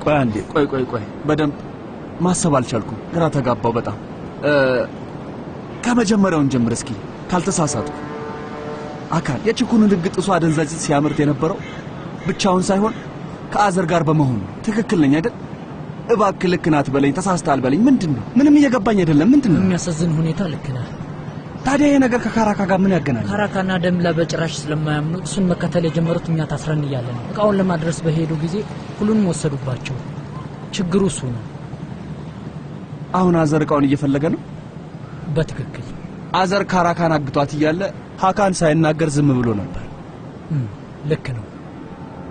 ቆይ አንዴ፣ ቆይ ቆይ ቆይ፣ በደንብ ማሰብ አልቻልኩም። ግራ ተጋባው በጣም። ከመጀመሪያውን ጀምር እስኪ ካልተሳሳትኩ። አካል የችኩርን ሕግ ጥሶ አደንዛዥ ዕፅ ሲያመርት የነበረው ብቻውን ሳይሆን ከአዘር ጋር በመሆን ነው። ትክክል ነኝ አይደል? እባክህ ልክ ናት በለኝ፣ ተሳስተሃል በለኝ። ምንድን ነው? ምንም እየገባኝ አይደለም። ምንድን ነው? በሚያሳዝን ሁኔታ ልክ ነህ። ታዲያ ይሄ ነገር ከካራካ ጋር ምን ያገናኛል? ካራካና ደምላ በጭራሽ ስለማያምኑ እሱን መከተል የጀመሩት እኛ ታስረን እያለ ነው። እቃውን ለማድረስ በሄዱ ጊዜ ሁሉንም ወሰዱባቸው። ችግሩ እሱ ነው። አሁን አዘር እቃውን እየፈለገ ነው። በትክክል አዘር ካራካን አግቷት እያለ ሀካን ሳይናገር ዝም ብሎ ነበር። ልክ ነው።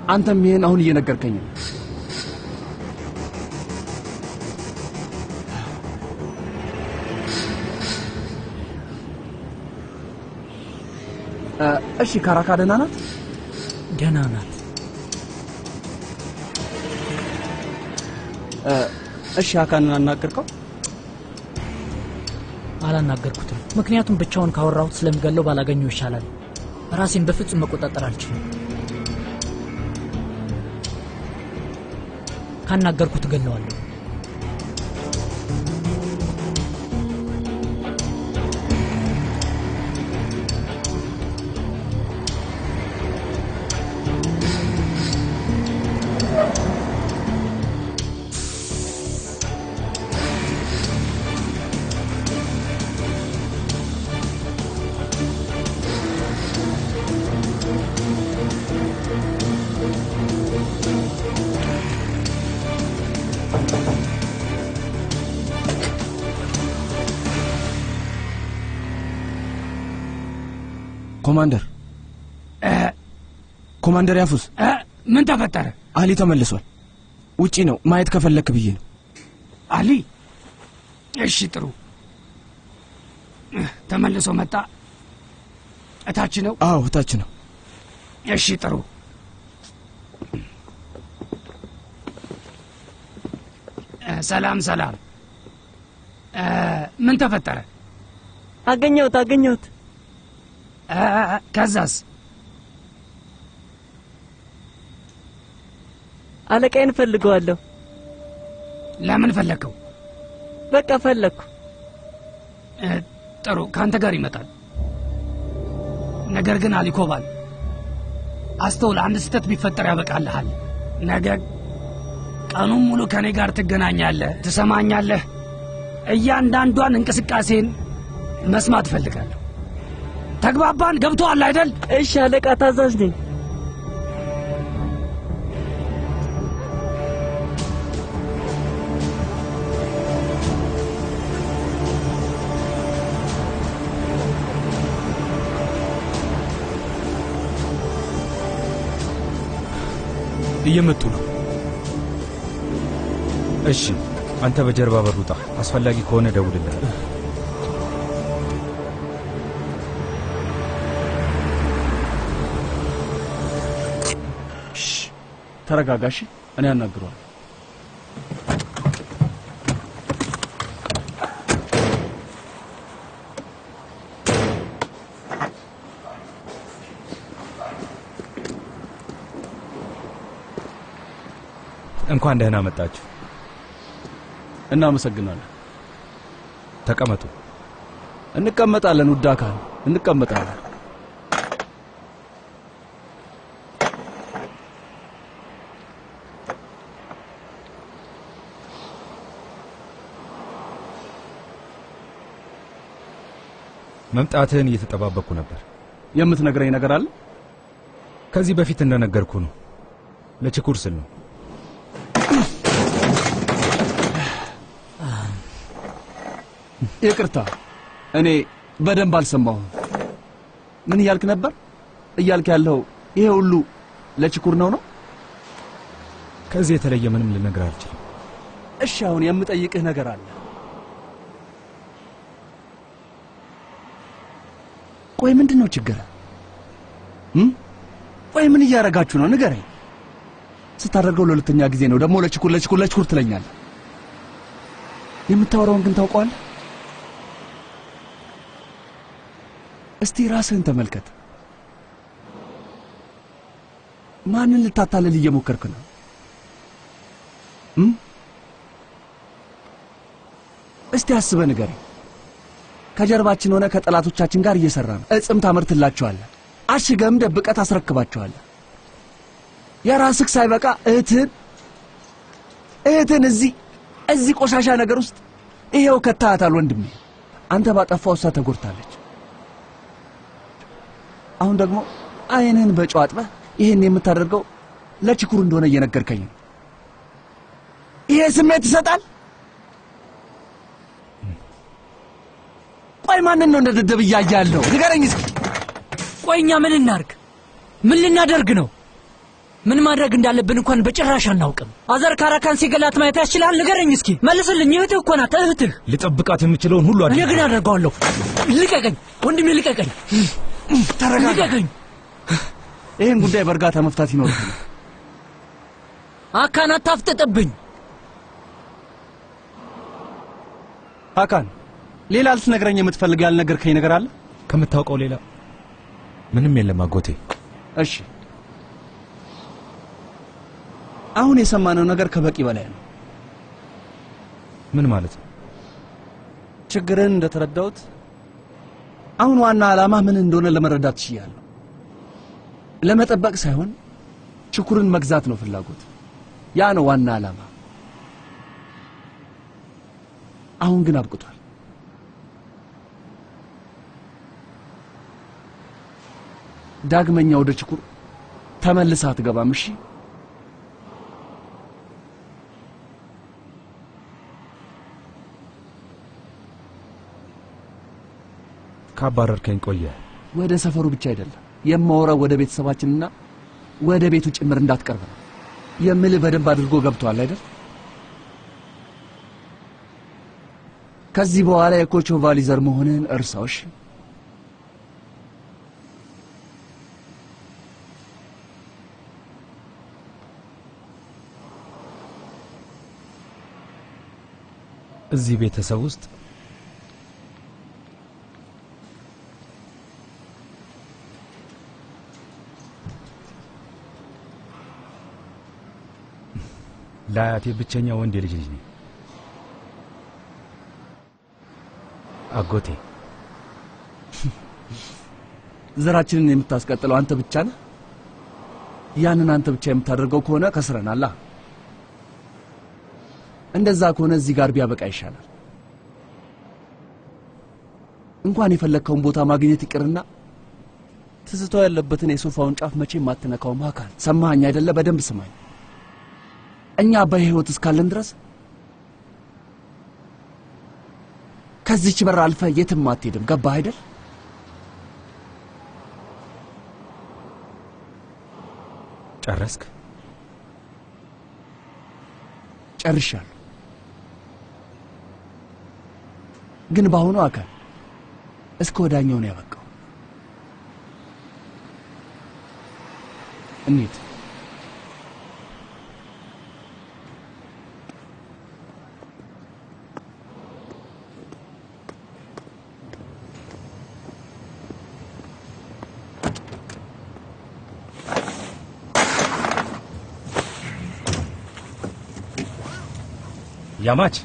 አንተም ይሄን አሁን እየነገርከኝ ነው። እሺ ካራካ ደህና ናት? ደህና ናት። እሺ ሀካንን አናገርከው? አላናገርኩትም። ምክንያቱም ብቻውን ካወራሁት ስለምገለው ባላገኘው ይሻላል። ራሴን በፍጹም መቆጣጠር አልችልም። ካናገርኩት እገለዋለሁ። ኮማንደር፣ ኮማንደር ያፉስ፣ ምን ተፈጠረ? አሊ ተመልሷል። ውጪ ነው፣ ማየት ከፈለክ ብዬ ነው። አሊ? እሺ ጥሩ። ተመልሶ መጣ። እታች ነው? አዎ እታች ነው። እሺ ጥሩ። ሰላም ሰላም። ምን ተፈጠረ? አገኘሁት አገኘሁት። ከዛስ? አለቃዬን እፈልገዋለሁ። ለምን ፈለግከው? በቃ ፈለግኩ። ጥሩ፣ ከአንተ ጋር ይመጣል። ነገር ግን አሊኮባል አስተውል፣ አንድ ስህተት ቢፈጠር ያበቃልሃል። ነገ ቀኑን ሙሉ ከእኔ ጋር ትገናኛለህ፣ ትሰማኛለህ። እያንዳንዷን እንቅስቃሴን መስማት እፈልጋለሁ። ተግባባን? ገብቶሃል አይደል? እሺ አለቃ፣ ታዛዥ ነኝ። እየመጡ ነው። እሺ፣ አንተ በጀርባ በር ውጣ። አስፈላጊ ከሆነ እደውልልሃለሁ። ተረጋጋሽ፣ እኔ አናግረዋለሁ። እንኳን ደህና መጣችሁ። እናመሰግናለን። ተቀመጡ። እንቀመጣለን። ውድ አካል እንቀመጣለን። መምጣትህን እየተጠባበቅኩ ነበር። የምትነግረኝ ነገር አለ? ከዚህ በፊት እንደነገርኩ ነው። ለችኩር ስል ነው። ይቅርታ፣ እኔ በደንብ አልሰማሁም። ምን እያልክ ነበር? እያልክ ያለው ይሄ ሁሉ ለችኩር ነው ነው? ከዚህ የተለየ ምንም ልነግርህ አልችልም። እሺ፣ አሁን የምጠይቅህ ነገር አለ። ቆይ ምንድን ነው ችግር? ቆይ ምን እያደረጋችሁ ነው? ንገረኝ። ስታደርገው ለሁለተኛ ጊዜ ነው ደግሞ ለችኩር ለችኩር ለችኩር ትለኛለህ። የምታወራውን ግን ታውቀዋለህ? እስቲ ራስህን ተመልከት። ማንን ልታታልል እየሞከርክ ነው? እስቲ አስበህ ንገረኝ። ከጀርባችን ሆነ ከጠላቶቻችን ጋር እየሰራ ነው። እጽም ታመርትላቸዋለህ፣ አሽገህም ደብቀህ ታስረክባቸዋለህ። የራስህ ሳይበቃ እህትህን እዚህ ቆሻሻ ነገር ውስጥ ይሄው ከታታል። ወንድሜ አንተ ባጠፋው እሷ ተጎድታለች። አሁን ደግሞ አይንህን በጨው አጥበህ ይሄን የምታደርገው ለችኩር እንደሆነ እየነገርከኝ ነው። ይሄ ስሜት ይሰጣል? ቆይ ማንን ነው እንደ ደደብ እያየ ያለው? ንገረኝ እስኪ። ቆይ እኛ ምን እናርግ? ምን ልናደርግ ነው? ምን ማድረግ እንዳለብን እንኳን በጭራሽ አናውቅም። አዘር ካራካን ሲገላት ማየት ያስችላል? ንገረኝ እስኪ፣ መልስልኝ። እህትህ እኮ ናት፣ እህትህ። ልጠብቃት የምችለውን ሁሉ እኔ ግን አደርገዋለሁ። ልቀቀኝ ወንድሜ፣ ልቀቀኝ። ተረጋጋ። ልቀቀኝ። ይህን ጉዳይ በእርጋታ መፍታት ይኖርብናል። አካን አታፍጥጥብኝ። አካን፣ ሌላ ልትነግረኝ የምትፈልገው ያልነገርከኝ ነገር አለ? ከምታውቀው ሌላ ምንም የለም አጎቴ። እሺ፣ አሁን የሰማነው ነገር ከበቂ በላይ ነው። ምን ማለት ነው? ችግርህን እንደተረዳሁት አሁን ዋና ዓላማ ምን እንደሆነ ለመረዳት ችያለሁ። ለመጠበቅ ሳይሆን ችኩርን መግዛት ነው ፍላጎት። ያ ነው ዋና ዓላማ። አሁን ግን አብቅቷል። ዳግመኛ ወደ ችኩር ተመልሰህ አትገባም። እሺ? ካባረርከኝ ቆየ። ወደ ሰፈሩ ብቻ አይደለም የማወራው፣ ወደ ቤተሰባችንና ወደ ቤቱ ጭምር እንዳትቀርብ ነው የምልህ። በደንብ አድርጎ ገብቷል አይደል? ከዚህ በኋላ የኮቾቫሊ ዘር መሆንህን እርሳው። እሺ? እዚህ ቤተሰብ ውስጥ ለአያቴ ብቸኛ ወንድ የልጅ ልጅ ነኝ። አጎቴ፣ ዘራችንን የምታስቀጥለው አንተ ብቻ ነህ። ያንን አንተ ብቻ የምታደርገው ከሆነ ከስረናላ። እንደዛ ከሆነ እዚህ ጋር ቢያበቃ ይሻላል። እንኳን የፈለግከውን ቦታ ማግኘት ይቅርና ትዝታው ያለበትን የሶፋውን ጫፍ መቼም አትነካውም። አካል ሰማኸኝ አይደለ? በደንብ ስማኝ። እኛ በሕይወት እስካለን ድረስ ከዚች በር አልፈህ የትም አትሄድም። ገባህ አይደል? ጨረስክ? ጨርሻለሁ። ግን በአሁኑ አካል እስከ ወዳኛው ነው ያበቃው። እንሂድ። ያማች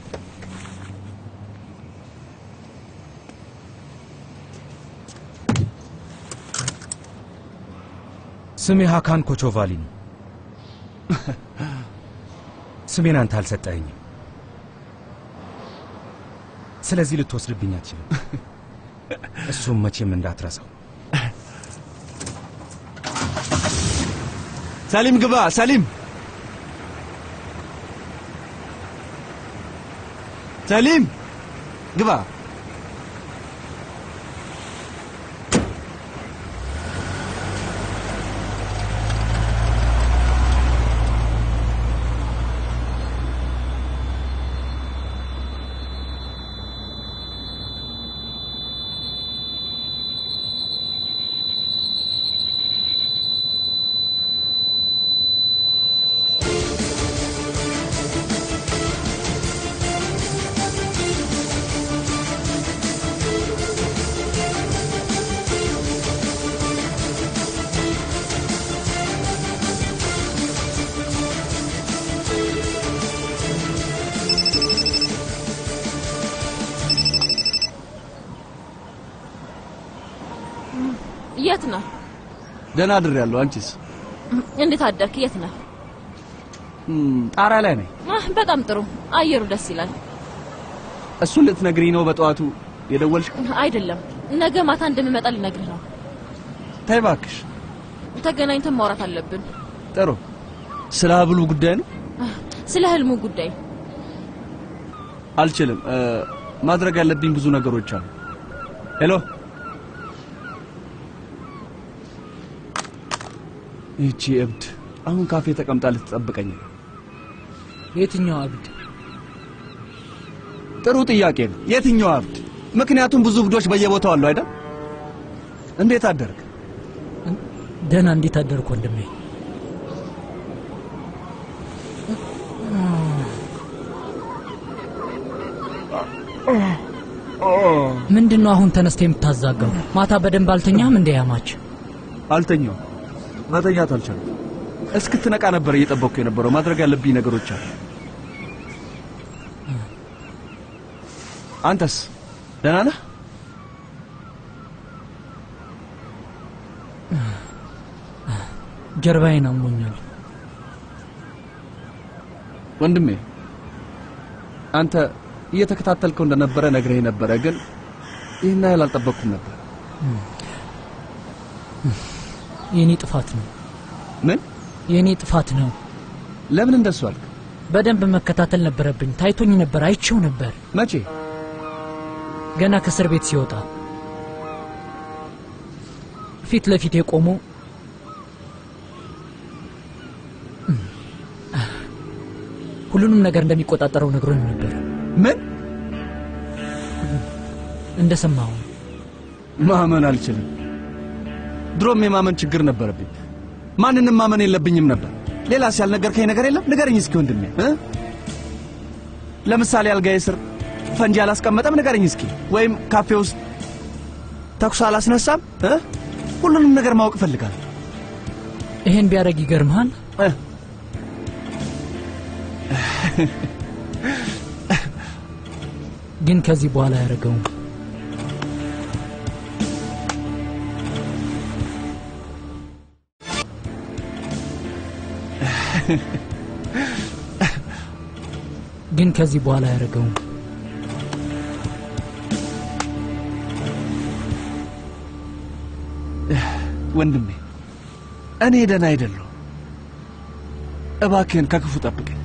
ስሜ ሃካን ኮቾቫሊ ነው። ስሜን አንተ አልሰጠኸኝም። ስለዚህ ልትወስድብኝ አትችልም። እሱም መቼም እንዳትረሳው። ሰሊም ግባ። ሰሊም ሰሊም ግባ። ደህና አድሬያለሁ። አንቺስ? እንዴት አደርክ? የት ነህ? ጣራ ላይ ነኝ። በጣም ጥሩ፣ አየሩ ደስ ይላል። እሱን ልትነግሪኝ ነው በጠዋቱ የደወልሽ? አይደለም፣ ነገ ማታ እንደምመጣ ልነግርህ ነው። ተይ እባክሽ። ተገናኝተን ማውራት አለብን። ጥሩ። ስለ ሀብሉ ጉዳይ ነው? ስለ ህልሙ ጉዳይ። አልችልም። ማድረግ ያለብኝ ብዙ ነገሮች አሉ። Hello፣ ይህቺ እብድ አሁን ካፌ ተቀምጣ ልትጠብቀኝ ነው። የትኛው እብድ? ጥሩ ጥያቄ ነው። የትኛው እብድ? ምክንያቱም ብዙ እብዶች በየቦታው አሉ አይደል? እንዴት አደርክ? ደህና። እንዴት አደርክ ወንድሜ? ምንድነው አሁን ተነስተ የምታዛጋው? ማታ በደንብ አልተኛህም እንዴ? ያማች አልተኛሁም። መተኛት አልቻልኩም። እስክትነቃ ነበር እየጠበቅኩ የነበረው። ማድረግ ያለብኝ ነገሮች አሉ። አንተስ ደህና ነህ? ጀርባዬን አሞኛል ወንድሜ። አንተ እየተከታተልከው እንደነበረ ነግረህ ነበረ፣ ግን ይህን ያህል አልጠበቅኩም ነበር። የኔ ጥፋት ነው። ምን? የኔ ጥፋት ነው። ለምን እንደሱ አልክ? በደንብ መከታተል ነበረብኝ። ታይቶኝ ነበር፣ አይቼው ነበር። መቼ? ገና ከእስር ቤት ሲወጣ ፊት ለፊት የቆሞ ሁሉንም ነገር እንደሚቆጣጠረው ነግሮኝ ነበር። ምን? እንደሰማው ማመን አልችልም። ድሮም የማመን ችግር ነበረብኝ። ማንንም ማመን የለብኝም ነበር። ሌላስ ያልነገርከኝ ነገር የለም? ንገረኝ እስኪ ወንድሜ። ለምሳሌ አልጋዬ ስር ፈንጂ አላስቀመጠም? ንገረኝ እስኪ። ወይም ካፌ ውስጥ ተኩስ አላስነሳም? ሁሉንም ነገር ማወቅ እፈልጋለሁ። ይሄን ቢያደርግ ይገርምሃል? ግን ከዚህ በኋላ አያደርገውም። ግን ከዚህ በኋላ አያደርገውም። ወንድሜ እኔ ደህና አይደለሁም። እባክህን ከክፉ ጠብቀኝ።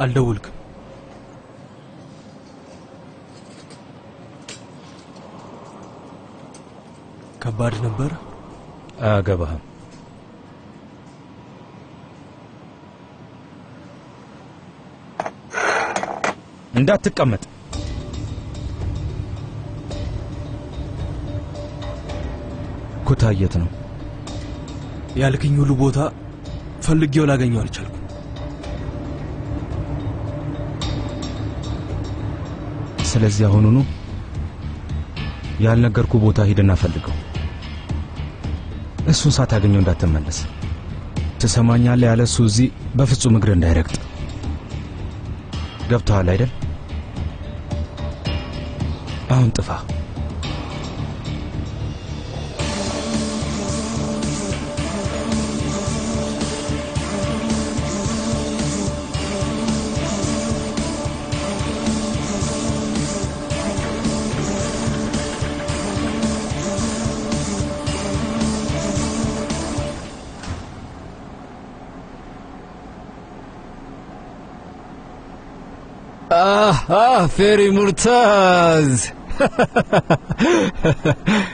አልደወልክም። ከባድ ነበር። አያገባህም። እንዳትቀመጥ። ኩታ የት ነው? ያልክኝ ሁሉ ቦታ ፈልጌው ላገኘው አልቻልኩም። ስለዚህ አሁኑኑ ያልነገርኩ ቦታ ሂድና ፈልገው። እሱን ሳታገኘው እንዳትመለስ። ትሰማኛለህ? ያለ እሱ እዚህ በፍጹም እግር እንዳይረግጥ። ገብቶሃል አይደል? አሁን ጥፋ። ፌሪ ሙርታዝ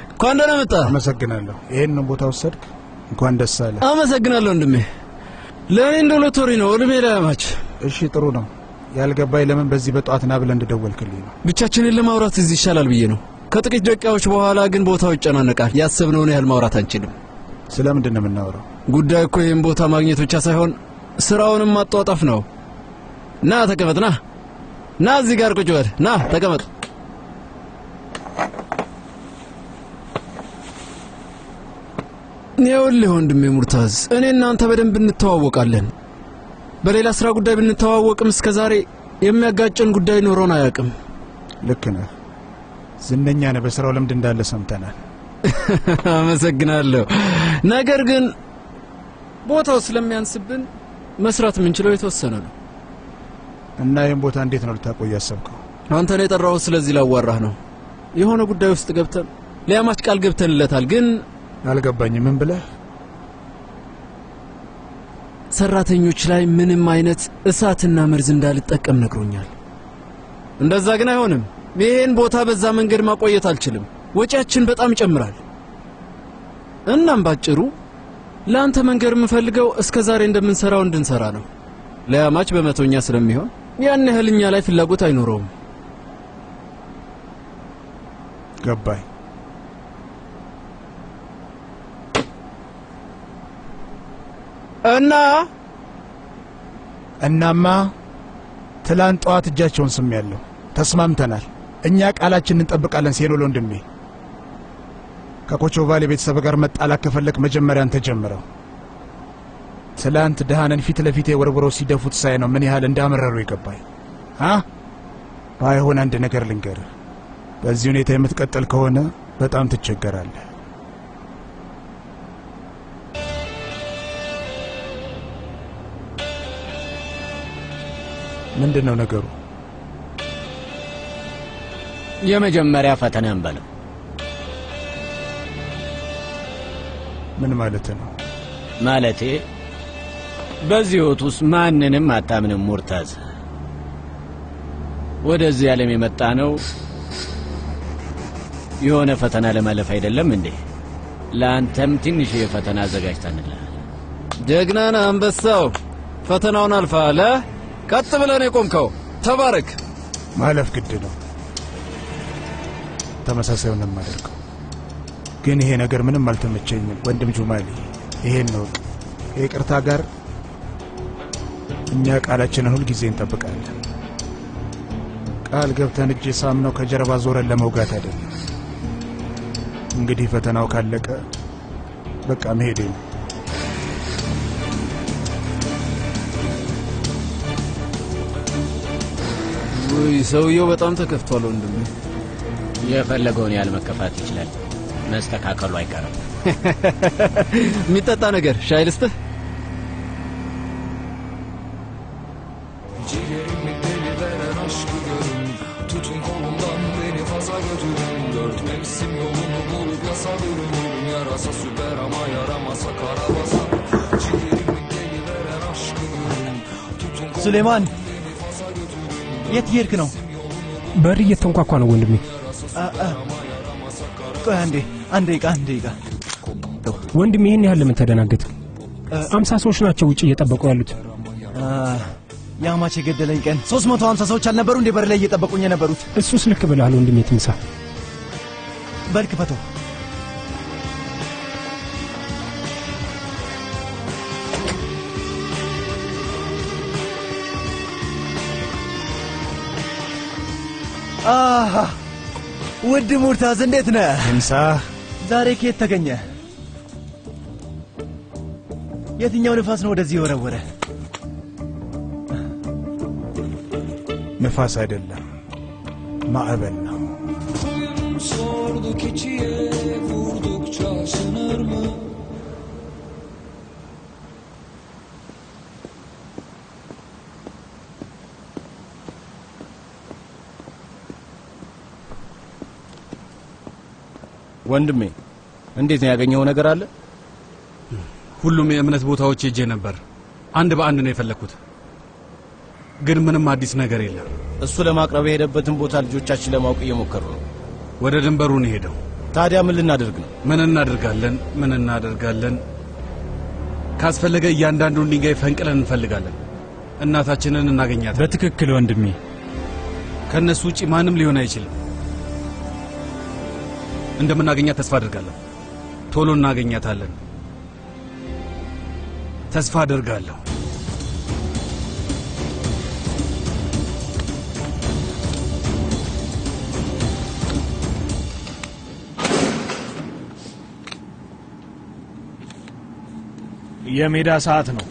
እንኳን ደህና መጣህ። አመሰግናለሁ። ይሄን ቦታ ወሰድክ፣ እንኳን ደስ አለ። አመሰግናለሁ ወንድሜ። ለእኔ እንደ ሎተሪ ነው፣ እድሜ ለማች። እሺ ጥሩ ነው። ያልገባኝ ለምን በዚህ በጠዋት ና ብለህ እንደደወልክልኝ ነው። ብቻችንን ለማውራት እዚህ ይሻላል ብዬ ነው። ከጥቂት ደቂቃዎች በኋላ ግን ቦታው ይጨናነቃል። ያሰብነውን ያህል ማውራት አንችልም። ስለምንድን ነው የምናወራው? ጉዳዩ እኮ ይህን ቦታ ማግኘት ብቻ ሳይሆን ስራውንም ማጧጧፍ ነው። ና ተቀመጥ፣ ና ና፣ እዚህ ጋር ቁጭ በል። ና ተቀመጥ። ይኸውልህ ወንድሜ ሙርታዝ፣ እኔ እናንተ በደንብ እንተዋወቃለን። በሌላ ስራ ጉዳይ ብንተዋወቅም እስከ ዛሬ የሚያጋጨን ጉዳይ ኖሮን አያውቅም። ልክ ነህ። ዝነኛ ነህ። በስራው ልምድ እንዳለ ሰምተናል። አመሰግናለሁ። ነገር ግን ቦታው ስለሚያንስብን መስራት የምንችለው የተወሰነ ነው። እና ይህን ቦታ እንዴት ነው ልታቆይ ያሰብከው? አንተን የጠራሁት ስለዚህ ላዋራህ ነው። የሆነ ጉዳይ ውስጥ ገብተን ሊያማች ቃል ገብተንለታል። ግን አልገባኝም። ምን ብለህ? ሰራተኞች ላይ ምንም አይነት እሳትና መርዝ እንዳልጠቀም ነግሮኛል። እንደዛ ግን አይሆንም። ይሄን ቦታ በዛ መንገድ ማቆየት አልችልም። ወጪያችን በጣም ይጨምራል። እናም ባጭሩ ለአንተ መንገር የምፈልገው እስከ ዛሬ እንደምንሰራው እንድንሰራ ነው። ለያማች በመቶኛ ስለሚሆን ያን ያህል እኛ ላይ ፍላጎት አይኖረውም። ገባኝ። እና እናማ ትላንት ጠዋት እጃቸውን ስም ያለው ተስማምተናል። እኛ ቃላችንን እንጠብቃለን። ሴኖል ወንድሜ፣ ከኮቾቫሌ ቤተሰብ ጋር መጣላት ከፈለክ መጀመሪያ አንተ ጀምረው። ትላንት ድሃንን ፊት ለፊቴ ወርውረው ሲደፉት ሳይ ነው ምን ያህል እንዳመረሩ የገባኝ። አ ባይሆን አንድ ነገር ልንገርህ፣ በዚህ ሁኔታ የምትቀጥል ከሆነ በጣም ትቸገራለህ። ምንድን ነው ነገሩ? የመጀመሪያ ፈተናን በለው። ምን ማለት ነው? ማለቴ በዚህ ሕይወት ውስጥ ማንንም አታምንም ሙርታዝ። ወደዚህ ዓለም የመጣ ነው የሆነ ፈተና ለማለፍ አይደለም እንዴ? ለአንተም ትንሽ የፈተና አዘጋጅተንልሃል። ጀግና ነህ አንበሳው። ፈተናውን አልፈሃል። ቀጥ ብለህ ነው የቆምከው። ተባረክ። ማለፍ ግድ ነው። ተመሳሳዩን ነው የማደርገው። ግን ይሄ ነገር ምንም አልተመቸኝም ወንድም ጁማሊ፣ ይሄን ነው። ከይቅርታ ጋር እኛ ቃላችንን ሁል ጊዜ እንጠብቃለን። ቃል ገብተን እጅ ሳምነው ከጀርባ ዞረን ለመውጋት አይደለም። እንግዲህ ፈተናው ካለቀ በቃ መሄዴ ነው። ውይ ሰውየው በጣም ተከፍቷል ወንድሜ። የፈለገውን ያህል መከፋት ይችላል። መስተካከሉ አይቀርም። የሚጠጣ ነገር ሻይ ልስጥህ? Ciğerimi deliveren aşkı görün. Tutun kolumdan beni faza götürün. Dört mevsim yolunu bulup yasa bürünürüm. Yarasa süper ama yaramasa karabasa. Ciğerimi deliveren aşkı görün. Tutun kolumdan ሱሌማን beni faza götürün. የት እየሄድክ ነው? በር እየተንኳኳ ነው ወንድሜ። ቆይ አንዴ፣ አንድ ደቂቃ፣ አንድ ደቂቃ። ወንድሜ ይህን ያህል ለምን ተደናገጥክ? 50 ሰዎች ናቸው ውጭ እየጠበቁ ያሉት። ያማች የገደለኝ ቀን 350 ሰዎች አልነበሩ እንዴ በር ላይ እየጠበቁኝ የነበሩት? እሱስ ልክ ብለሃል ወንድሜ ትምሳ። በል ክፈተው። አሃ ውድ ሙርታዝ እንዴት ነህ? ትምሳ፣ ዛሬ ከየት ተገኘ? የትኛው ንፋስ ነው ወደዚህ የወረወረ? ንፋስ አይደለም ማዕበል ነው። Koyun sordu keçiye vurdukça aşınır mı? ወንድሜ እንዴት ነው ያገኘው ነገር አለ? ሁሉም የእምነት ቦታዎች ሄጄ ነበር። አንድ በአንድ ነው የፈለግኩት፣ ግን ምንም አዲስ ነገር የለም። እሱ ለማቅረብ የሄደበትን ቦታ ልጆቻችን ለማወቅ እየሞከሩ ነው። ወደ ድንበሩ ነው የሄደው። ታዲያ ምን ልናደርግ ነው? ምን እናደርጋለን? ምን እናደርጋለን? ካስፈለገ እያንዳንዱን ድንጋይ ፈንቅለን እንፈልጋለን። እናታችንን እናገኛታለን። በትክክል ወንድሜ። ከእነሱ ውጪ ማንም ሊሆን አይችልም። እንደምናገኛት ተስፋ አድርጋለሁ። ቶሎ እናገኛታለን። ተስፋ አደርጋለሁ። የሜዳ ሰዓት ነው።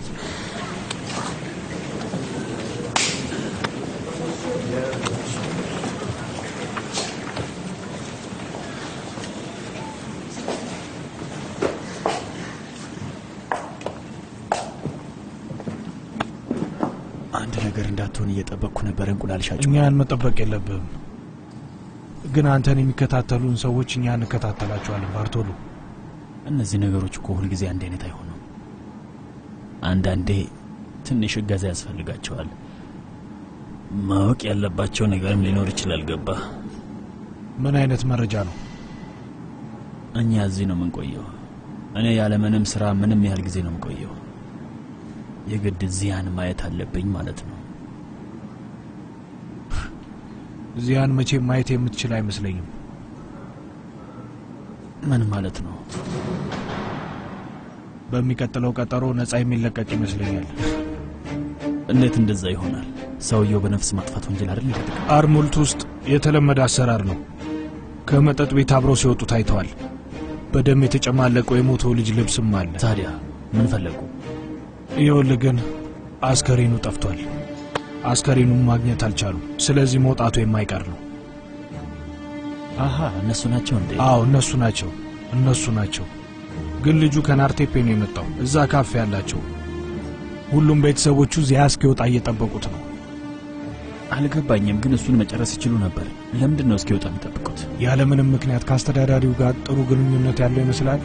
አንድ ነገር እንዳትሆን እየጠበቅኩ ነበር። እንቁላል ሻጩ እኛን መጠበቅ የለብህም፣ ግን አንተን የሚከታተሉን ሰዎች እኛ እንከታተላቸዋለን። ባርቶሎ፣ እነዚህ ነገሮች እኮ ሁልጊዜ አንድ አይነት አይሆኑም። አንዳንዴ ትንሽ እገዛ ያስፈልጋቸዋል። ማወቅ ያለባቸው ነገርም ሊኖር ይችላል። ገባ? ምን አይነት መረጃ ነው? እኛ እዚህ ነው የምንቆየው። እኔ ያለምንም ስራ ምንም ያህል ጊዜ ነው የምቆየው። የግድ ዚያን ማየት አለብኝ ማለት ነው። ዚያን መቼም ማየት የምትችል አይመስለኝም። ምን ማለት ነው? በሚቀጥለው ቀጠሮ ነፃ የሚለቀቅ ይመስለኛል። እንዴት እንደዛ ይሆናል? ሰውየው በነፍስ ማጥፋት ወንጀል አይደል? አርሙልት ውስጥ የተለመደ አሰራር ነው። ከመጠጥ ቤት አብረው ሲወጡ ታይተዋል። በደም የተጨማለቀው የሞተው ልጅ ልብስም አለ። ታዲያ ምን ፈለጉ? ይኸውልህ ግን አስከሬኑ ጠፍቷል። አስከሬኑን ማግኘት አልቻሉም። ስለዚህ መውጣቱ የማይቀር ነው። አሃ፣ እነሱ ናቸው እንዴ? አዎ፣ እነሱ ናቸው፣ እነሱ ናቸው። ግን ልጁ ከናርቴፔ ነው የመጣው። እዛ ካፌ ያላቸው ሁሉም ቤተሰቦቹ እዚያ እስኪወጣ እየጠበቁት ነው። አልገባኝም፣ ግን እሱን መጨረስ ይችሉ ነበር። ለምንድን ነው እስኪወጣ የሚጠብቁት? ያለምንም ምክንያት ከአስተዳዳሪው ጋር ጥሩ ግንኙነት ያለው ይመስላል።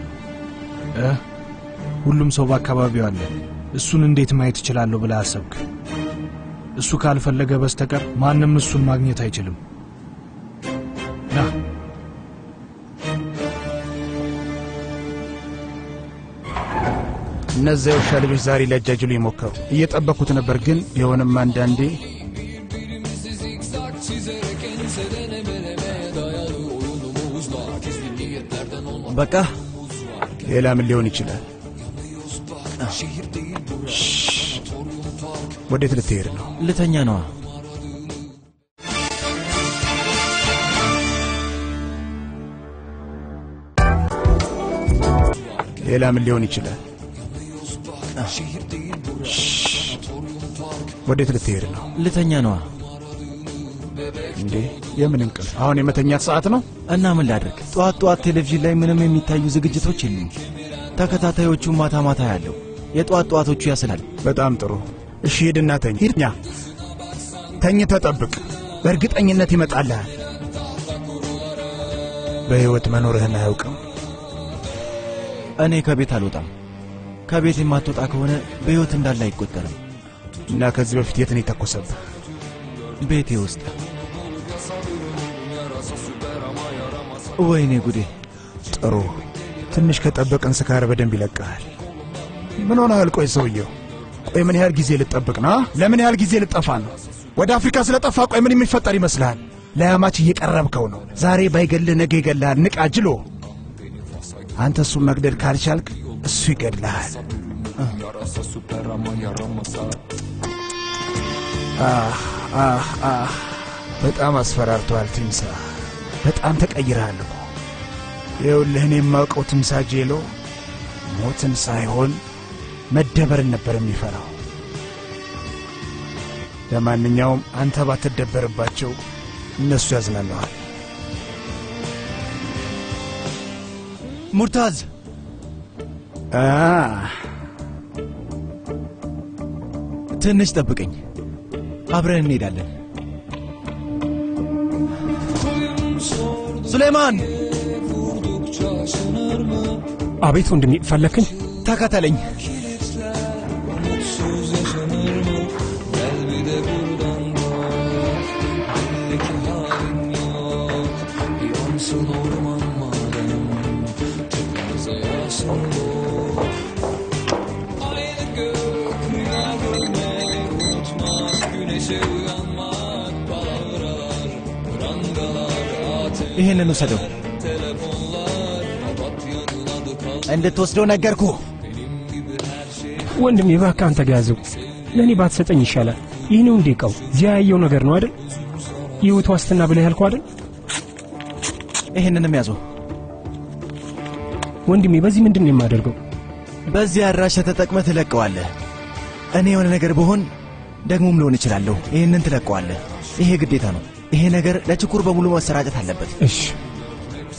ሁሉም ሰው በአካባቢው አለ። እሱን እንዴት ማየት እችላለሁ ብለህ አሰብክ? እሱ ካልፈለገ በስተቀር ማንም እሱን ማግኘት አይችልም። ና። እነዚያ የውሻ ልጆች ዛሬ ሊያጃጅሉ ይሞከሩ። እየጠበኩት ነበር፣ ግን ቢሆንም አንዳንዴ በቃ ሌላ ምን ሊሆን ይችላል? ወዴት ልትሄድ ነው? ልተኛ ነዋ። ሌላ ምን ሊሆን ይችላል? ወዴት ልትሄድ ነው? ልተኛ ነዋ። እንዴ፣ የምን እንቅልፍ? አሁን የመተኛት ሰዓት ነው። እና ምን ላድርግ? ጠዋት ጠዋት ቴሌቪዥን ላይ ምንም የሚታዩ ዝግጅቶች የሉም። ተከታታዮቹ ማታ ማታ ያለው የጠዋት ጠዋቶቹ ያስላል። በጣም ጥሩ። እሺ፣ ሂድና ተኝ። ሂድኛ ተኝተህ ጠብቅ። በእርግጠኝነት ይመጣልሃል። በሕይወት መኖርህን አያውቅም። እኔ ከቤት አልወጣም። ከቤት የማትወጣ ከሆነ በሕይወት እንዳለ አይቆጠርም። እና ከዚህ በፊት የት ነው የተኮሰብህ? ቤቴ ውስጥ። ወይኔ ጉዴ! ጥሩ፣ ትንሽ ከጠበቅን ስካር በደንብ ይለቅሃል። ምን ሆነሃል? ቆይ ሰውየው፣ ቆይ ምን ያህል ጊዜ ልጠብቅ ነው? ለምን ያህል ጊዜ ልጠፋ ነው? ወደ አፍሪካ ስለጠፋ ቆይ ምን የሚፈጠር ይመስልሃል? ለያማች እየቀረብከው ነው። ዛሬ ባይገልህ ነገ ይገልሃል። ንቃ ጅሎ። አንተ እሱን መግደል ካልቻልክ እሱ ይገድልሃል። በጣም አስፈራርተዋል ትምሳ። በጣም ተቀይረሃል እኮ። ይኸውልህ እኔ የማውቀው ትምሳ ጄሎ ሞትን ሳይሆን መደበርን ነበር የሚፈራው። ለማንኛውም አንተ ባትደበርባቸው እነሱ ያዝናነዋል። ሙርታዝ፣ ትንሽ ጠብቀኝ፣ አብረን እንሄዳለን። ሱሌማን! አቤት ወንድሜ፣ ፈለክኝ? ተከተለኝ። ይህንን ውሰደው። እንድትወስደው ነገርኩ። ወንድሜ እባክህ አንተ ጋር ያዘው። ለእኔ ባትሰጠኝ ይሻላል። ይህ ነው እንዴ እቃው? እዚያ ያየው ነገር ነው አይደል? የህይወት ዋስትና ብለህ ያልከው አይደል? ይህንንም ያዘው ወንድሜ። በዚህ ምንድን ነው የማደርገው? በዚህ አድራሻ ተጠቅመህ ትለቀዋለህ። እኔ የሆነ ነገር ብሆን ደግሞም ልሆን እችላለሁ። ይህንን ትለቀዋለህ። ይሄ ግዴታ ነው። ይሄ ነገር ለችኩር በሙሉ መሰራጨት አለበት። እሺ።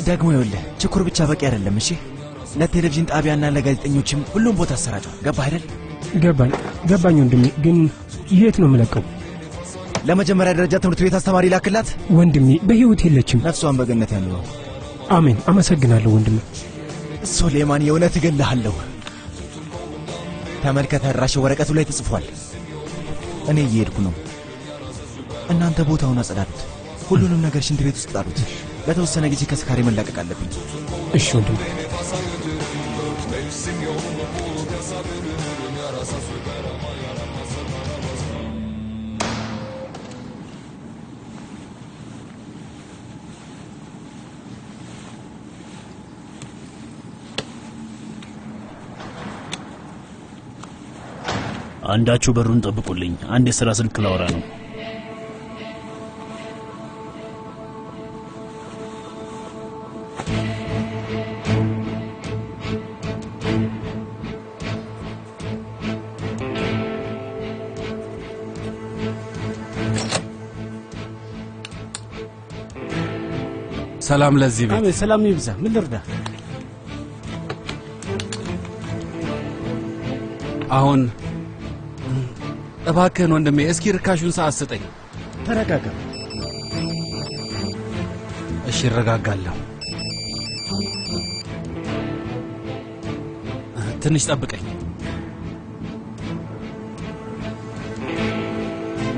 ደግሞ ይኸውልህ ችኩር ብቻ በቂ አይደለም። እሺ፣ ለቴሌቪዥን ጣቢያና ለጋዜጠኞችም ሁሉም ቦታ አሰራጨው። ገባህ አይደል? ገባኝ ገባኝ ወንድሜ። ግን የት ነው የምለቀው? ለመጀመሪያ ደረጃ ትምህርት ቤት አስተማሪ ላክላት። ወንድሜ በህይወት የለችም። ነፍሷን በገነት ያኑረው። አሜን። አመሰግናለሁ ወንድሜ። ሱሌማን የእውነት እገልሃለሁ። ተመልከት፣ አድራሻው ወረቀቱ ላይ ተጽፏል። እኔ እየሄድኩ ነው። እናንተ ቦታውን አጸዳዱት። ሁሉንም ነገር ሽንት ቤት ውስጥ ጣሉት። ለተወሰነ ጊዜ ከስካሬ መላቀቅ አለብኝ። እሺ ወንድሜ። Mevsim yolunu bulup yasa bürünürüm Yarasa süper ama yaramasa karamasa አንዳችሁ በሩን ጠብቁልኝ። አንድ የሥራ ስልክ ላወራ ነው። ሰላም ለዚህ ቤት። አሜን። ሰላም ይብዛ። ምን ልርዳ? አሁን እባክህን ወንድሜ እስኪ ርካሹን ሰዓት ስጠኝ። ተረጋጋ። እሺ እረጋጋለሁ። ትንሽ ጠብቀኝ።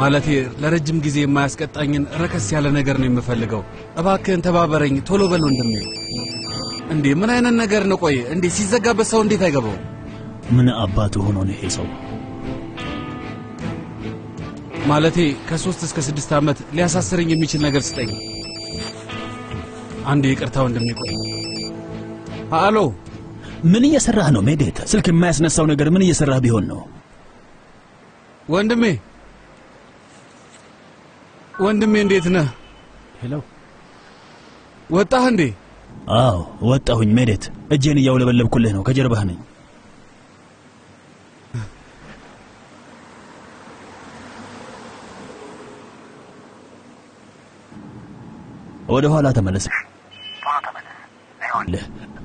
ማለቴ ለረጅም ጊዜ የማያስቀጣኝን ረከስ ያለ ነገር ነው የምፈልገው። እባክህን ተባበረኝ፣ ቶሎ በል ወንድሜ። እንዴ ምን አይነት ነገር ነው? ቆይ እንዴ ሲዘጋበት ሰው እንዴት አይገባው? ምን አባቱ ሆኖ ነው ይሄ ሰው? ማለቴ ከ3 እስከ 6 ዓመት ሊያሳስረኝ የሚችል ነገር ስጠኝ። አንዴ ይቅርታ ወንድሜ። ቆይ አሎ፣ ምን እየሰራህ ነው ሜዴት? ስልክ የማያስነሳው ነገር ምን እየሰራህ ቢሆን ነው? ወንድሜ ወንድሜ እንዴት ነህ? Hello፣ ወጣህ እንዴ? አዎ ወጣሁኝ። ሜዴት እጄን እያውለበለብኩልህ ነው፣ ከጀርባህ ነኝ። ወደ ኋላ ተመለስ።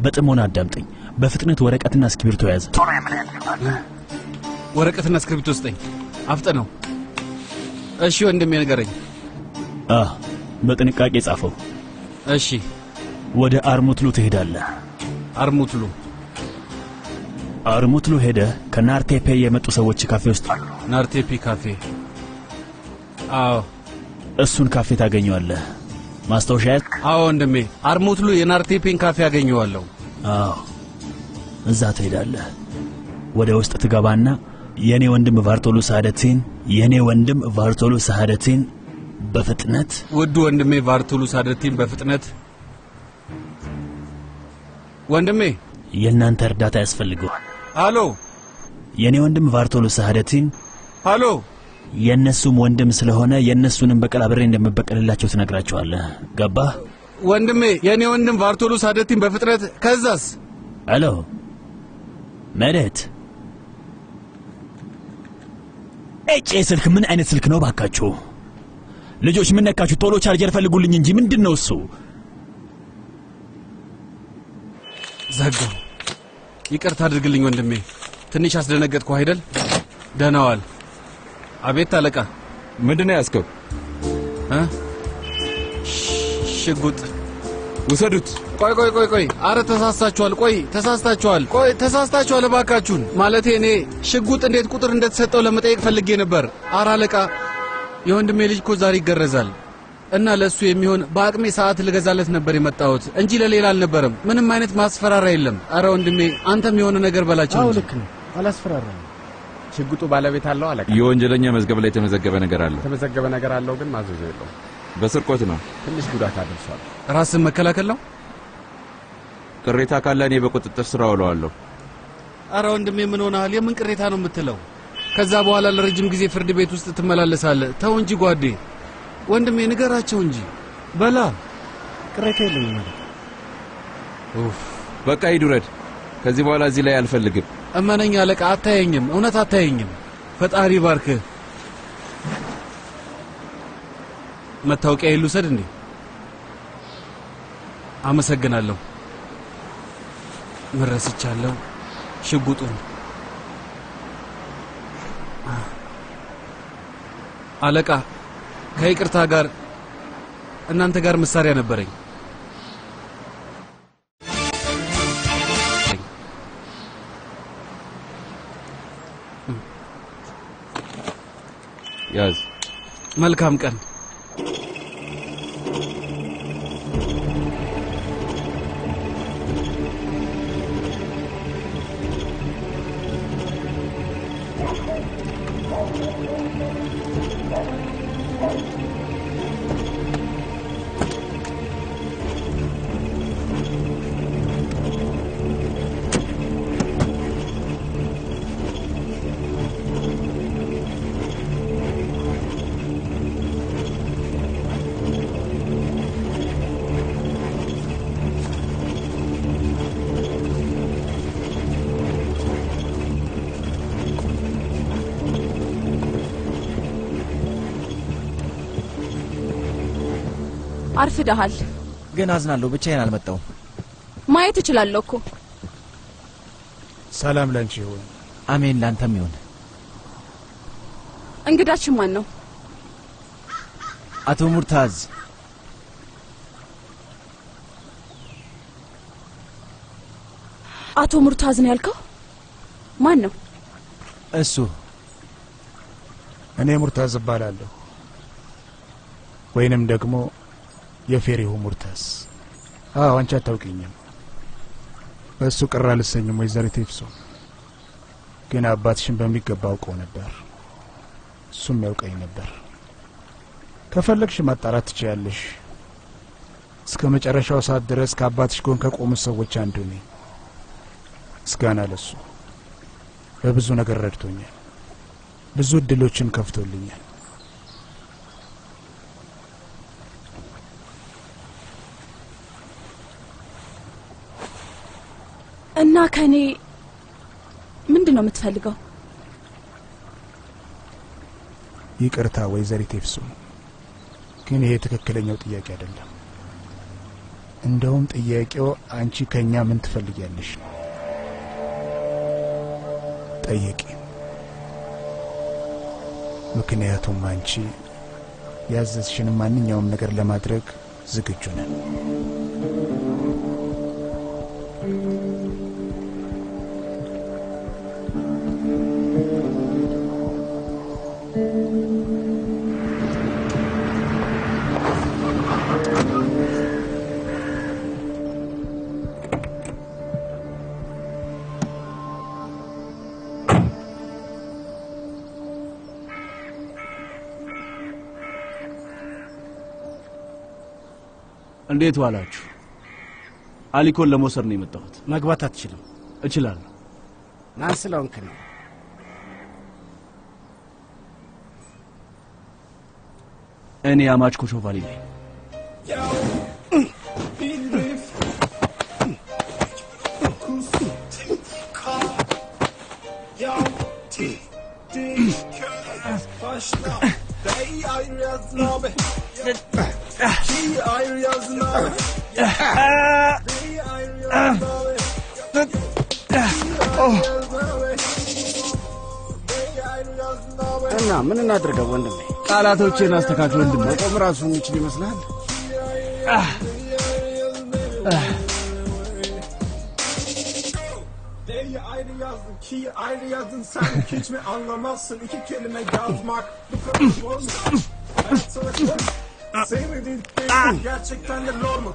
በጥሞና አዳምጠኝ። በፍጥነት ወረቀትና እስክሪብቶ ያዝ። ወረቀትና እስክሪብቶ ስጠኝ፣ አፍጥነው። እሺ ወንድሜ ንገረኝ። በጥንቃቄ ጻፈው። እሺ። ወደ አርሙትሉ ትሄዳለህ። አርሙትሉ አርሙትሉ ሄደህ ከናርቴፔ የመጡ ሰዎች ካፌ ውስጥ አሉ። ናርቴፒ ካፌ? አዎ፣ እሱን ካፌ ታገኘዋለህ። ማስታወሻ ያዝ። አዎ ወንድሜ፣ አርሙትሉ የናርቴፔን ካፌ አገኘዋለሁ። አዎ፣ እዛ ትሄዳለህ። ወደ ውስጥ ትገባና የኔ ወንድም ቫርቶሉ ሳደቲን የኔ ወንድም ቫርቶሉ ሳደቲን በፍጥነት ውዱ ወንድሜ ቫርቶሉ ሳደቲን በፍጥነት ወንድሜ የእናንተ እርዳታ ያስፈልገዋል። አሎ፣ የኔ ወንድም ቫርቶሉ ሳደቲን አሎ፣ የእነሱም ወንድም ስለሆነ የእነሱንም በቀል አብሬ እንደምበቀልላቸው ትነግራቸዋለህ። ገባህ ወንድሜ? የኔ ወንድም ቫርቶሉ ሳደቲን በፍጥነት ከዛስ? አሎ መሬት እጭ ስልክ ምን አይነት ስልክ ነው ባካችሁ? ልጆች ምን ነካችሁ? ቶሎ ቻርጀር ፈልጉልኝ እንጂ ምንድን ነው እሱ? ዘጋው። ይቅርታ አድርግልኝ ወንድሜ፣ ትንሽ አስደነገጥኩ አይደል? ደህና ዋል። አቤት አለቃ። ምንድን ነው ያዝከው? ሽጉጥ ውሰዱት። ቆይ ቆይ ቆይ ቆይ፣ አረ ተሳስታችኋል። ቆይ ተሳስታችኋል። ቆይ ተሳስታችኋል፣ እባካችሁን። ማለቴ እኔ ሽጉጥ እንዴት ቁጥር እንደተሰጠው ለመጠየቅ ፈልጌ ነበር። አረ አለቃ፣ የወንድሜ ልጅ እኮ ዛሬ ይገረዛል እና ለእሱ የሚሆን በአቅሜ ሰዓት ልገዛለት ነበር የመጣሁት እንጂ ለሌላ አልነበረም። ምንም አይነት ማስፈራሪያ የለም። አረ ወንድሜ አንተም የሆነ ነገር በላቸው። አዎ ልክ ነው፣ አላስፈራራም። ሽጉጡ ባለቤት አለው አለቃ። የወንጀለኛ መዝገብ ላይ የተመዘገበ ነገር አለው። የተመዘገበ ነገር አለው ግን ማዘዣ የለውም። በስርቆት ነው። ትንሽ ጉዳት አድርሷል። ራስን መከላከል ነው። ቅሬታ ካለ እኔ በቁጥጥር ስር አውለዋለሁ። አረ ወንድሜ ምን ሆነሃል? የምን ቅሬታ ነው የምትለው? ከዛ በኋላ ለረጅም ጊዜ ፍርድ ቤት ውስጥ ትመላለሳለህ። ተው እንጂ ጓዴ፣ ወንድሜ ንገራቸው እንጂ በላ። ቅሬታ የለኝም አለቃ። ኡፍ በቃ ሂድ ውረድ። ከዚህ በኋላ እዚህ ላይ አልፈልግም። እመነኝ አለቃ፣ አታየኝም፣ እውነት አታየኝም። ፈጣሪ ባርክህ። መታወቂያ ልውሰድ እንዴ? አመሰግናለሁ። ምን ረስቻለሁ? ሽጉጡን። አለቃ ከይቅርታ ጋር እናንተ ጋር መሳሪያ ነበረኝ። ያዝ። መልካም ቀን። አርፍደሃል። ግን አዝናለሁ፣ ብቻዬን አልመጣሁም። ማየት እችላለሁ እኮ። ሰላም ላንቺ ይሁን። አሜን፣ ላንተም ይሁን። እንግዳችን ማን ነው? አቶ ሙርታዝ። አቶ ሙርታዝ ነው ያልከው? ማን ነው እሱ? እኔ ሙርታዝ እባላለሁ፣ ወይንም ደግሞ የፌሪሁ ሙርታዝ። አዎ አንቺ አታውቂኝም። በእሱ ቅር አልሰኝም ወይዘሪት ኤፍሶን፣ ግን አባትሽን በሚገባ አውቀው ነበር፣ እሱም ያውቀኝ ነበር። ከፈለግሽ ማጣራት ትችያለሽ። እስከ መጨረሻው ሰዓት ድረስ ከአባትሽ ጎን ከቆሙት ሰዎች አንዱ ነኝ። ምስጋና ለሱ፣ በብዙ ነገር ረድቶኛል፣ ብዙ እድሎችን ከፍቶልኛል። እና ከኔ ምንድን ነው የምትፈልገው? ይቅርታ ወይዘሪት ኤፍሶን፣ ግን ይሄ ትክክለኛው ጥያቄ አይደለም። እንደውም ጥያቄው አንቺ ከኛ ምን ትፈልጊያለሽ ነው። ጠይቂ። ምክንያቱም አንቺ ያዘዝሽን ማንኛውም ነገር ለማድረግ ዝግጁ ነን። እንዴት ዋላችሁ? አሊኮን ለመውሰድ ነው የመጣሁት። መግባት አትችልም። እችላለሁ። ማን ስለሆንክ ነው? እኔ አማች ኮሾቫሊ ነኝ። እና ምን እናድርገው ወንድሜ? ቃላቶቼን አስተካክል ወንድሜ። መቆም ራሱ የሚችል ይመስልሃል? D'yi ayrı yazdın sen hiç mi anlamazsın? İki kelime yazmak bu kadar zor mu? Hayat sana kor mu? Sevmediğin değil, gerçekten de lor mu?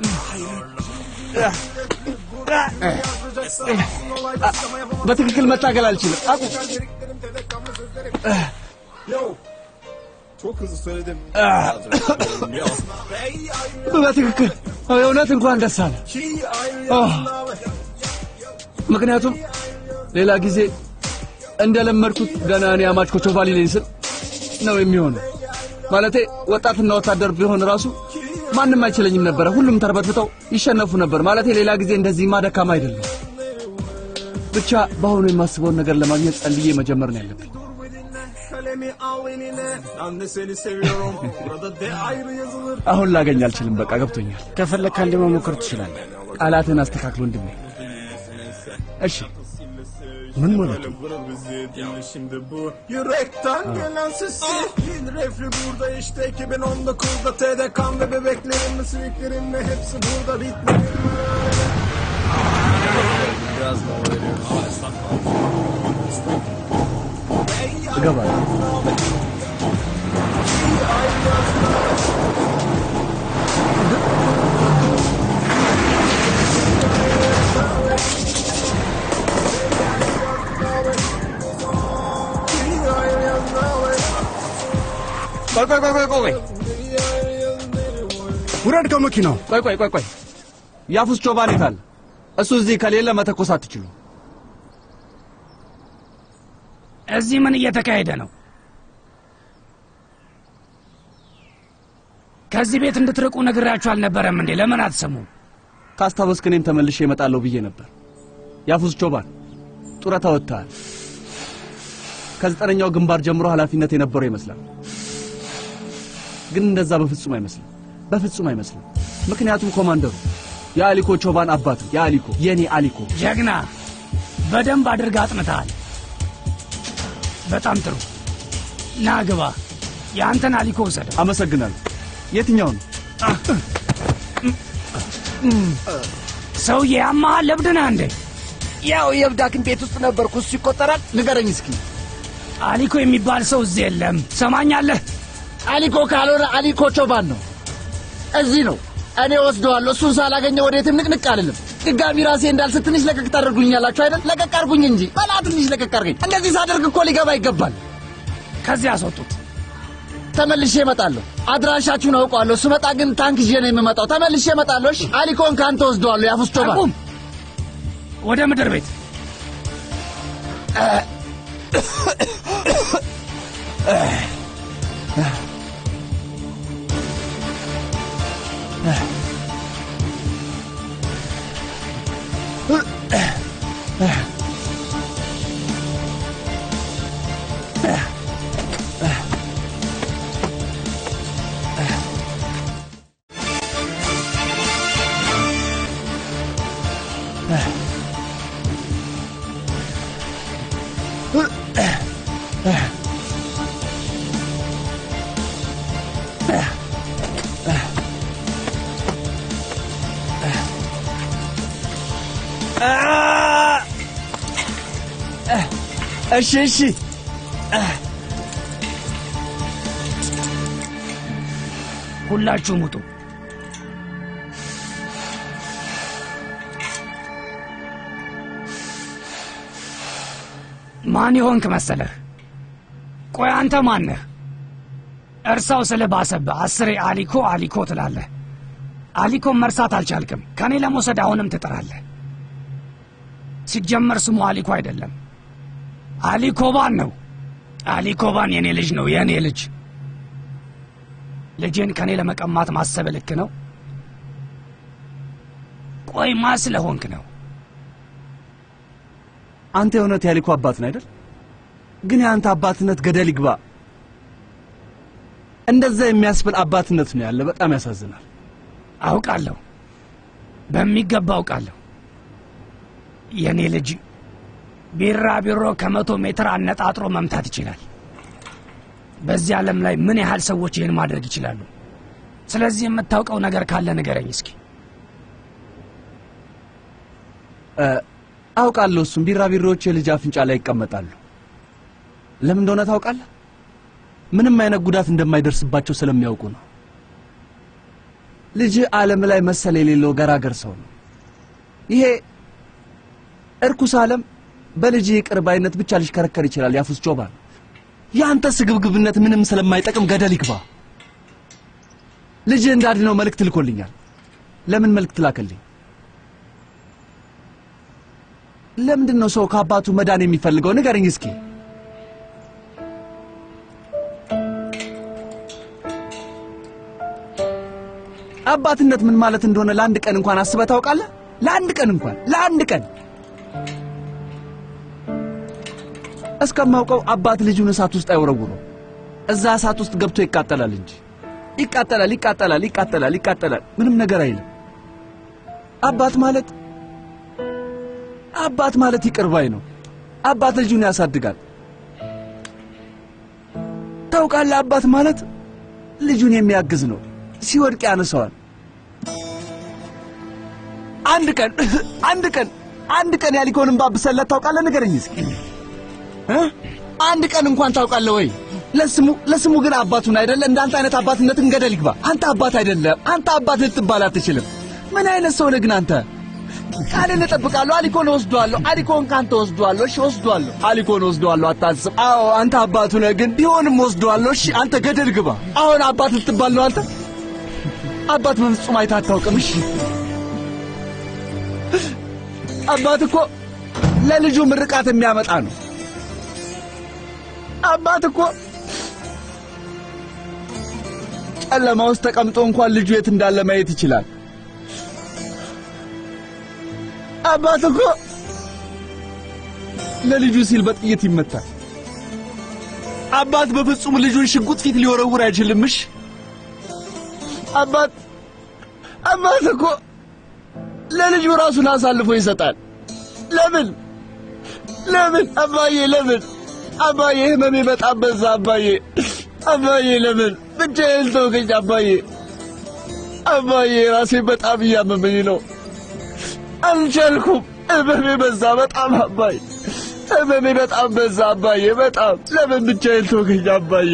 በትክክል መታገል አልችልም። አቁም። Çok hızlı söyledim. በትክክል የእውነት እንኳን ደስ አለ። ምክንያቱም ሌላ ጊዜ እንደለመድኩት ገና እኔ አማች ኮቾቫሊ ነኝ ስል ነው የሚሆነው። ማለቴ ወጣትና ወታደር ቢሆን ራሱ ማንም አይችለኝም ነበር። ሁሉም ተርበትብተው ይሸነፉ ነበር። ማለቴ ሌላ ጊዜ እንደዚህማ ደካማ አይደለም። ብቻ በአሁኑ የማስበውን ነገር ለማግኘት ጸልዬ መጀመር ነው ያለብኝ። Kalemi al eline Ben de seni seviyorum Burada D ayrı yazılır አሁን ላገኝ አልችልም። በቃ ገብቶኛል። ከፈለክ አንድ መሞከር ትችላለህ። ቃላትን አስተካክሎ ወንድሜ። እሺ ምን ማለት ነው? Bizi dinle şimdi bu Yürekten gelen sesi Refli burada işte 2019'da TDK'm ve bebeklerim ve siviklerim ve hepsi burada bitmedi. Biraz mola veriyoruz. እገባለሁ። ቆይ ቆይ ቆይ ቆይ ቆይ ውረድ ከመኪናው። ቆይ ቆይ ቆይ ቆይ ያፉስ ቾባን የት አለ? እሱ እዚህ ከሌለ መተኮስ አትችሉ። እዚህ ምን እየተካሄደ ነው? ከዚህ ቤት እንድትርቁ ነግራችሁ አልነበረም እንዴ? ለምን አትሰሙም? ካስታወስክ እኔም ተመልሼ እመጣለሁ ብዬ ነበር። ያፉስ ቾባን ጡረታ ወጥተሃል። ከዘጠነኛው ግንባር ጀምሮ ኃላፊነት የነበረው ይመስላል። ግን እንደዛ በፍጹም አይመስልም፣ በፍጹም አይመስልም። ምክንያቱም ኮማንደሩ የአሊኮ ቾባን አባት የአሊኮ የኔ አሊኮ ጀግና፣ በደንብ አድርገህ አጥንተሃል። በጣም ጥሩ። ና ግባ። የአንተን አሊኮ ውሰደው። አመሰግናለሁ። የትኛው ነው? ሰውዬ ያመሃል? እብድ ነህ እንዴ? ያው የእብድ ሐኪም ቤት ውስጥ ነበርኩ። እሱ ይቆጠራል? ንገረኝ እስኪ። አሊኮ የሚባል ሰው እዚህ የለም። ሰማኛለህ? አሊኮ ካልሆነ አሊኮ ቾባን ነው። እዚህ ነው። እኔ ወስደዋለሁ። እሱን ሳላገኘ ወዴትም ንቅንቅ አልልም። ድጋሚ ራሴ እንዳልስት ትንሽ ለቀቅ ታደርጉኛላችሁ አይደል? ለቀቅ አድርጉኝ እንጂ በላ፣ ትንሽ ለቀቅ አድርገኝ። እንደዚህ ሳደርግ እኮ ሊገባ ይገባል። ከዚህ አስወጡት። ተመልሼ እመጣለሁ። አድራሻችሁን አውቀዋለሁ። ስመጣ ግን ታንክ ይዤ ነው የምመጣው። ተመልሼ እመጣለሁ። እሺ፣ አሊኮን ከአንተ ወስደዋለሁ። ያፉስ ቾባን ወደ ምድር ቤት። እሺ እሺ ሁላችሁም ውጡ። ማን የሆንክ መሰለህ? ቆይ አንተ ማን ነህ? እርሳው ስለ ባሰብህ አስሬ አሊኮ አሊኮ ትላለህ። አሊኮን መርሳት አልቻልክም። ከኔ ለመውሰድ አሁንም ትጥራለህ። ሲጀመር ስሙ አሊኮ አይደለም፣ አሊኮባን ነው። አሊኮባን የኔ ልጅ ነው፣ የኔ ልጅ። ልጄን ከኔ ለመቀማት ማሰብ ልክ ነው? ቆይ ማ ስለሆንክ ነው? አንተ የእውነት የአሊኮ አባት ነህ አይደል? ግን የአንተ አባትነት ገደል ይግባ። እንደዛ የሚያስብል አባትነት ነው ያለ። በጣም ያሳዝናል። አውቃለሁ፣ በሚገባ አውቃለሁ። የኔ ልጅ ቢራቢሮ ከ100 ሜትር አነጣጥሮ መምታት ይችላል። በዚህ ዓለም ላይ ምን ያህል ሰዎች ይህን ማድረግ ይችላሉ? ስለዚህ የምታውቀው ነገር ካለ ንገረኝ እስኪ። አውቃለሁ። እሱም ቢራቢሮዎች የልጅ አፍንጫ ላይ ይቀመጣሉ። ለምን እንደሆነ ታውቃለህ? ምንም አይነት ጉዳት እንደማይደርስባቸው ስለሚያውቁ ነው። ልጅ ዓለም ላይ መሰል የሌለው ገራገር ሰው ነው። ይሄ እርኩስ ዓለም በልጅ ይቅር ባይነት ብቻ ሊሽከረከር ይችላል። ያፉስ ቾባን፣ ያንተ ስግብግብነት ምንም ስለማይጠቅም ገደል ይግባ። ልጅ እንዳድነው መልእክት ልኮልኛል። ለምን መልእክት ላከልኝ? ለምንድን ነው ሰው ከአባቱ መዳን የሚፈልገው? ንገረኝ እስኪ። አባትነት ምን ማለት እንደሆነ ለአንድ ቀን እንኳን አስበህ ታውቃለህ? ለአንድ ቀን እንኳን፣ ለአንድ ቀን። እስከማውቀው አባት ልጁን እሳት ውስጥ አይወረውረው። እዛ እሳት ውስጥ ገብቶ ይቃጠላል እንጂ። ይቃጠላል፣ ይቃጠላል፣ ይቃጠላል፣ ይቃጠላል። ምንም ነገር አይልም። አባት ማለት ይቅር ባይ ነው። አባት ልጁን ያሳድጋል። ታውቃለህ፣ አባት ማለት ልጁን የሚያግዝ ነው። ሲወድቅ ያነሳዋል። አንድ ቀን አንድ ቀን አንድ ቀን ያሊኮን እንባ አብሰለት ታውቃለህ? ንገረኝ እስኪ። አንድ ቀን እንኳን ታውቃለህ ወይ? ለስሙ ግን አባቱን አይደለ? እንዳንተ አይነት አባትነትን ገደል ይግባ። አንተ አባት አይደለም። አንተ አባት ልትባል አትችልም። ምን አይነት ሰው ነህ ግን አንተ? ቃሌን እጠብቃለሁ። አሊኮን እወስደዋለሁ። አሊኮን ካንተ እወስደዋለሁ። እሺ እወስደዋለሁ። አሊኮን እወስደዋለሁ። አታስብ። አዎ አንተ አባቱ ነህ፣ ግን ቢሆንም እወስደዋለሁ። እሺ አንተ ገደል ግባ። አሁን አባት ልትባል ነው አንተ? አባት በፍጹም አይተህ አታውቅም። እሺ አባት እኮ ለልጁ ምርቃት የሚያመጣ ነው። አባት እኮ ጨለማ ውስጥ ተቀምጦ እንኳን ልጁ የት እንዳለ ማየት ይችላል። አባት እኮ ለልጁ ሲል በጥይት ይመታል። አባት በፍጹም ልጁን ሽጉጥ ፊት ሊወረውር አይችልም። እሺ አባት እኮ ለልጁ ራሱን አሳልፎ ይሰጣል። ለምን ለምን አባዬ ለምን አባዬ ህመሜ በጣም በዛ አባዬ አባዬ ለምን ብቻዬን ተውከኝ አባዬ አባዬ ራሴ በጣም እያመመኝ ነው፣ አልቻልኩም። ህመሜ በዛ በጣም አባዬ፣ ህመሜ በጣም በዛ አባዬ፣ በጣም ለምን ብቻዬን ተውከኝ አባዬ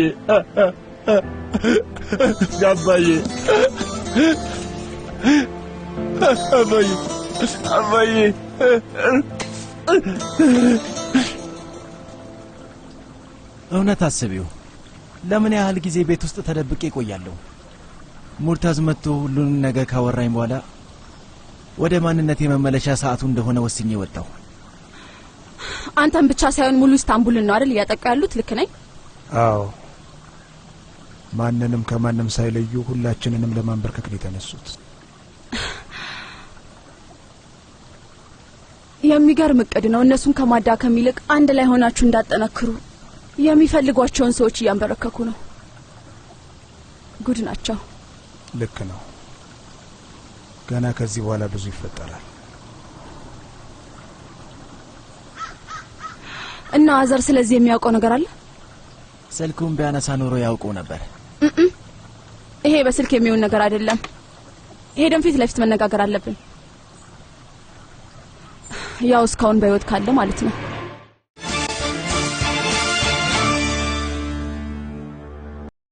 አባዬ አባዬ አባዬ። እውነት አስቢው፣ ለምን ያህል ጊዜ ቤት ውስጥ ተደብቄ እቆያለሁ? ሙርታዝ መጥቶ ሁሉንም ነገር ካወራኝ በኋላ ወደ ማንነቴ መመለሻ ሰዓቱ እንደሆነ ወስኜ ወጣሁ። አንተን ብቻ ሳይሆን ሙሉ ኢስታንቡልን ነው አይደል እያጠቁ ያሉት? ልክ ነኝ? አዎ፣ ማንንም ከማንም ሳይለዩ ሁላችንንም ለማንበርከክ ነው የተነሱት። የሚገርም እቅድ ነው። እነሱን ከማዳከም ይልቅ አንድ ላይ ሆናችሁ እንዳጠነክሩ የሚፈልጓቸውን ሰዎች እያንበረከኩ ነው። ጉድ ናቸው። ልክ ነው። ገና ከዚህ በኋላ ብዙ ይፈጠራል። እና አዘር ስለዚህ የሚያውቀው ነገር አለ? ስልኩን ቢያነሳ ኖሮ ያውቀው ነበር። ይሄ በስልክ የሚሆን ነገር አይደለም። ሄደን ፊት ለፊት መነጋገር አለብን። ያው እስካሁን በህይወት ካለ ማለት ነው።